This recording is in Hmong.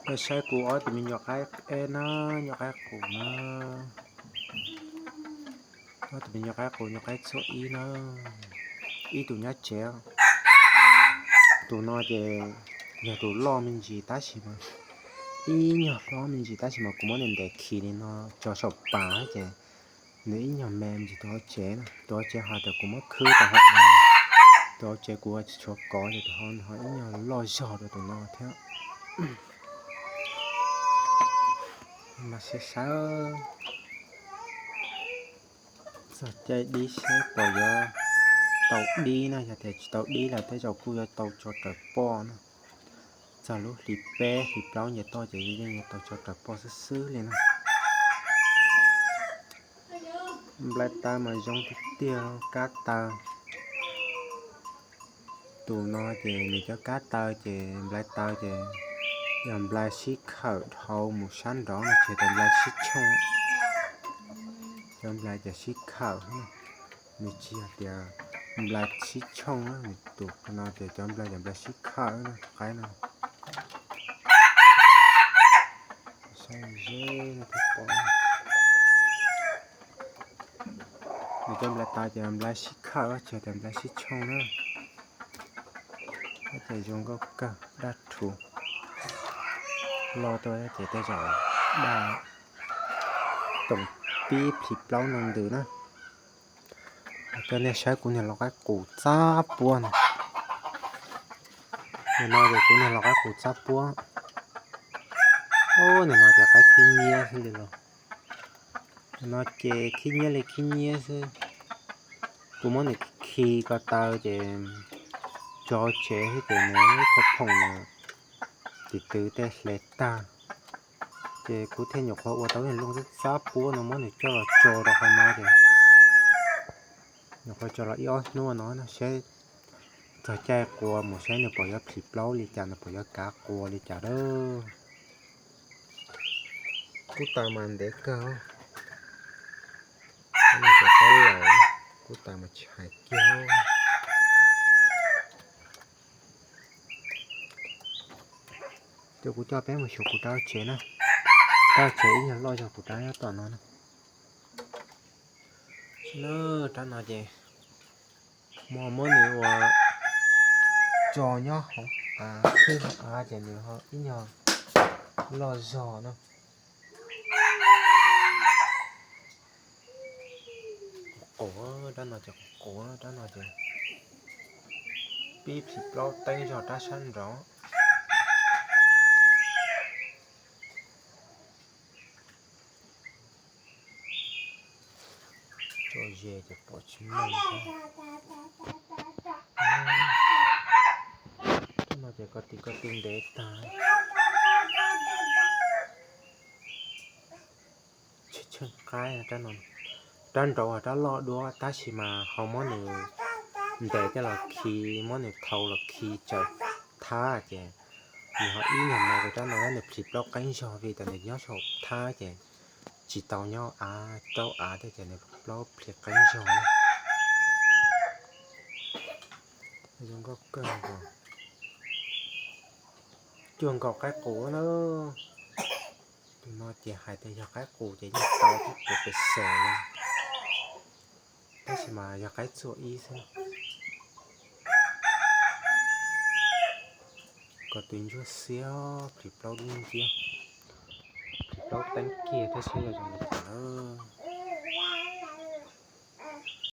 Koj saib kuv ob tug me nyuam qaib eb na, nyuam qaib qus na. Ob tug me nyuam qaib qus, nyuam qaib txuag ib na. Ib tug nyob tsev. Tus no ces yog tus loj me ntsis tab sis mas, ib nyuag hlob me ntsis tab sis mas kuv muab nws ntes khi li no tso saum pas ces nws ib nyuag me me ntsis tus hauv tsev na. Tus hauv tsev ho tias kuv muab khwb rau hauv av, tus hauv tsev kuv tsis tshua kov ces tus hauv nws ho ib nyuag loj zog rau tus no thiab. Mas sawv sawv txog caij dib seb puas yuav tau dib na, yog tias tsis tau dib lawm tej zaum kuj yuav tau tso raws poj na. Txog lub hlis peb hlis plaub nce toj ces yeej yuav tau tso raws poj xwb xwb li na. Nplai taw mas zoo tiag tiag, kab taw. Tus no ces nws cov kab taw ces nplai taw ces yog nplai sib khawm dhau mus sab nraud no ces tias nplai sib tshooj. Cov nplai ces sib khawm, nws tsis yog tias nplai sib tshooj, tus no ces cov nplai ces nplai sib khawm na, qaib no. Saib ze no thiaj pom. Nws cov nplai taw ces nplai sib khawm, tsis yog tias nplai sib tshooj na. Ces zoo nkauj kawg, daj rhuv. Loj tuaj ces tej zaum daj toom pib plhis plaub no ntws na. Coj nej saib kuv niag lau qaib qus txab puab no. Nim no ces kuv niag lau qaib qus txab puab. Ub, nim no ces qaib khib nyiab xwb li los. Nim no ces khib nyiab li khib nyiab xwb. Kuv muab nws khi ko taw ces tso tsev xwb ces nws phoom phoom nws tis twv tej hle tag. Ces kuv thiaj nyuam qhuav ua tau niag looj txab puab no muab nws coj los tso rau qhov no ces nyuam qhuav tso los ib ob hnub no no seb txog caij qua mus seb nws puas yuav plhis plaub li cas, nws puas yuav kav qua li cas lawm. Kub taws mas ntev kawg. Kub taws mas tsis hais kiag. Ces kuv coj peb mus xyuas kuv rab tsev na. Rab tsev ib nyuag loj zog kuv rab nyob tom no na. Rab no ces muab muab nws ua tso nyob hauv av, khwb hauv av ces nws ho ib nyuag loj zog na. Qus, rab no ces qus, rab no ces pib plhis plaub teeb zog rab sab nraud. Tso ze ces pom tsis meej thiab. Rab no ces ko tis ko tis ntev tag. Tsheej qaib, rab nraud rab loj dua tab sis mas ho muab nws ntes coj los khi, muab nws thau los khi tsaws thab ces nws ho ib nyuag me rau rab no, nws plhis plaub qeeb zog vim tas nws nyob saum thab ces tsis tau nyob av, raub av thiab ces nws plaub plhis qeeb zog na. Zoo nkauj kawg nkaus. Cuag nkaus qaib qus na. Tus no ces hais tias yog qaib qus ces yeej tau tib pus pes xees li, tab sis mas yog qaib txuaj ib xwb. Ko tus ntsuab xiab plhis plaub dub nciab, plhis plaub teeb kiag thiab seb yuav zoo li cas lawm.